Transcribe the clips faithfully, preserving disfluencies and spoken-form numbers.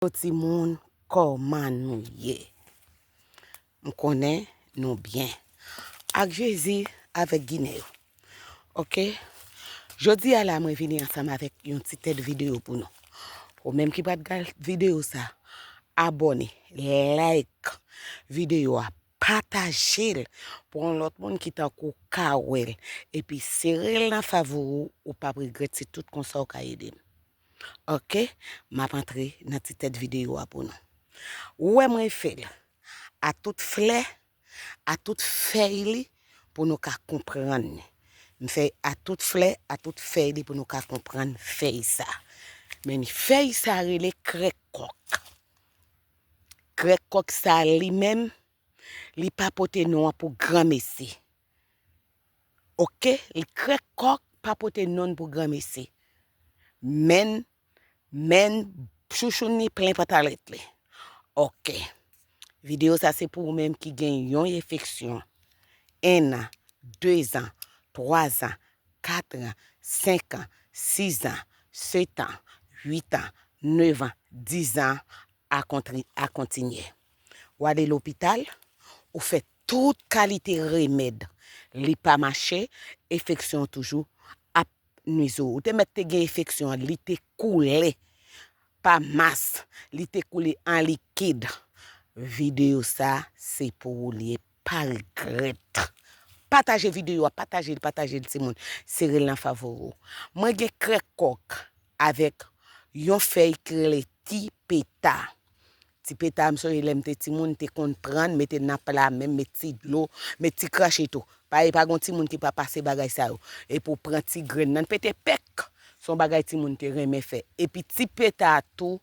Yo timoun, kòman nou ye? M konnen nou byen. Ak Jezi, avèk Ginen yo. Oke? Jodi a la, mwen vini ansanm avèk yon ti tèt videyo pou nou. Ou menm ki pa t gad videyo sa, abòne, like videyo a, pataje l pou yon lòt moun ki tankou w ka wè l. Epi sere l nan favori w, ou p ap regrèt, se tout konsa w ka ede m. Oke, m ap antre nan ti tèt videyo a pou nou. Ou wè mwen fè l a tout flè, a tout fèy li pou nou ka konprann li. M fè a tout flè, a tout fèy li pou nou ka konprann fèy sa. Men fèy sa rele krèk kòk. Krèk kòk sa li menm, li pa pote non an pou granmesi. Oke, li krèk kòk pa pote non pou granmesi. Men, men, chouchoun li plen pantalèt li. Oke. Videyo sa se pou ou menm ki gen yon enfeksyon. En an, de zan, twa zan, kat an, senk an, sis an, sèt an, uit an, nèf an, dis an, a kontri-, a kontinye. W ale lopital, ou fè tout kalite remèd. Li pa mache, enfeksyon an toujou ap nwize w. Ou te mèt te gen enfeksyon an, li te koule pa mas, li te koule an likid. Videyo sa, se pou ou li ye, pa regrèt. Pataje videyo a, pataje l, pataje l, timoun. Sere l nan favori w. Mwen gen krèk kòk avèk yon fèy ki rele ti peta. Ti peta, m sonje lè m te timoun, m te konn pran l, mete l nan pla, menm met ti dlo, met ti krache tou. Pa, e pa gon timoun ki pa pase bagay sa yo. Epi w pran ti grenn nan, pete pèk. Se yon bagay timoun te renmen fè. Epi ti peta a tou,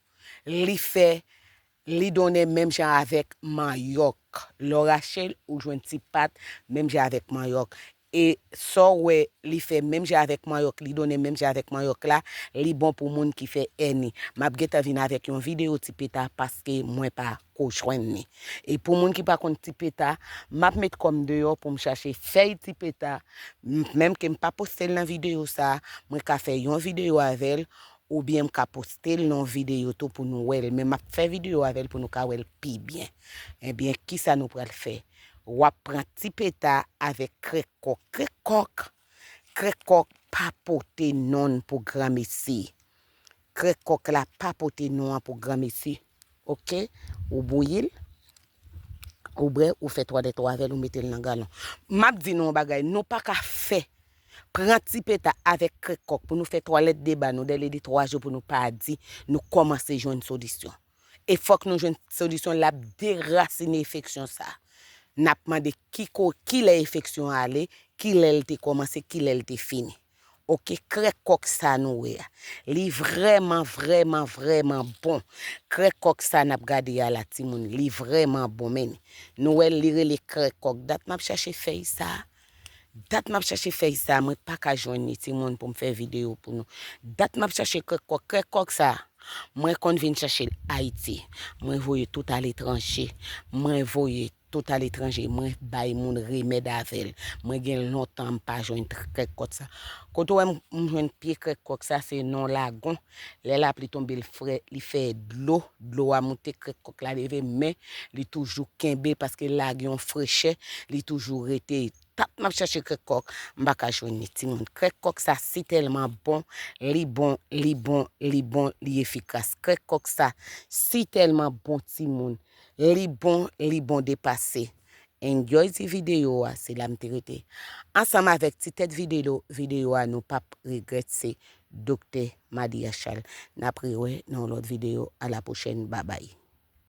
li fè, li donnen menm jan avèk manyòk. Lè w rache l, ou jwenn ti pat, menm jan avèk manyòk. E sa w wè li fè menm jan avèk manyòk, li donnen menm jan avèk manyòk la, li bon pou moun ki fè èni. M ap gentan vin avèk yon videyo ti peta paske mwen pa ko jwenn li. E pou moun ki pa konn ti peta, m ap met kò m deyò pou m chache fèy ti peta. M-, menm ke m pa poste l nan videyo sa, mwen ka fè yon videyo avè l, oubyen m ka poste l nan yon videyo tou pou nou wè l. Men m ap fè videyo avè l pou nou ka wè l pi byen. Ebyen, kisa nou pral fè? W ap pran ti peta avèk krèk kòk. Krèk kòk, krèk kòk pa pote non pou granmesi. Krèk kòk la pa pote non an pou granmesi. Oke? Ou bouyi l, ou bwè, ou fè twalèt ou avè l, ou mete l nan galon. M ap di nou yon bagay, nou pa ka fè pran ti peta avèk krèk kòk pou nou fè twalèt de ba nou, dèle de twa jou pou nou pa di nou kòmanse jwenn solisyon. E fòk nou jwenn solisyon, l ap derasine enfeksyon sa. N ap mande ki ko-, kilè enfeksyon an ale, kilè l te kòmanse, kilè l te fini. Oke, krèk kòk sa nou wè a. Li vrèman, vrèman, vrèman bon. Krèk kòk sa n ap gade a la, timoun, li vrèman bon, men. Nou wè l, li rele krèk kòk. Dat m ap chache fèy sa. Dat m ap chache fèy sa, mwen pa ka jwenn li, timoun, pou m fè videyo pou nou. Dat m ap chache krèk kòk. Krèk kòk sa, mwen konn vin chache l Ayiti. Mwen voye tout aletranje. Mwen voye tout aletranje. Mwen bay moun remèd avè l. Mwen gen lontan m pa jwenn krèk kòk sa. Kote w wè m, m jwenn pye krèk kòk sa, se nan yon lagon. Lè lapli tonbe, l frè, li fè dlo. Dlo a moute, krèk kòk la leve, men li toujou kenbe paske l lage yon frechè, li toujou rete. Dat m ap chache krèk kòk, m pa ka jwenn li, timoun. Krèk kòk sa si tèlman bon, li bon, li bon, li bon, li efikas. Krèk kòk sa si tèlman bon, timoun. Li bon, li bon depase. Enjoy ti videyo a, se la m te rete. Ansanm avèk ti tèt videyo, videyo a, nou p ap regrèt, se Doktè Malia Charles. N ap rewè nan yon lòt videyo. A la pwochèn. Babay.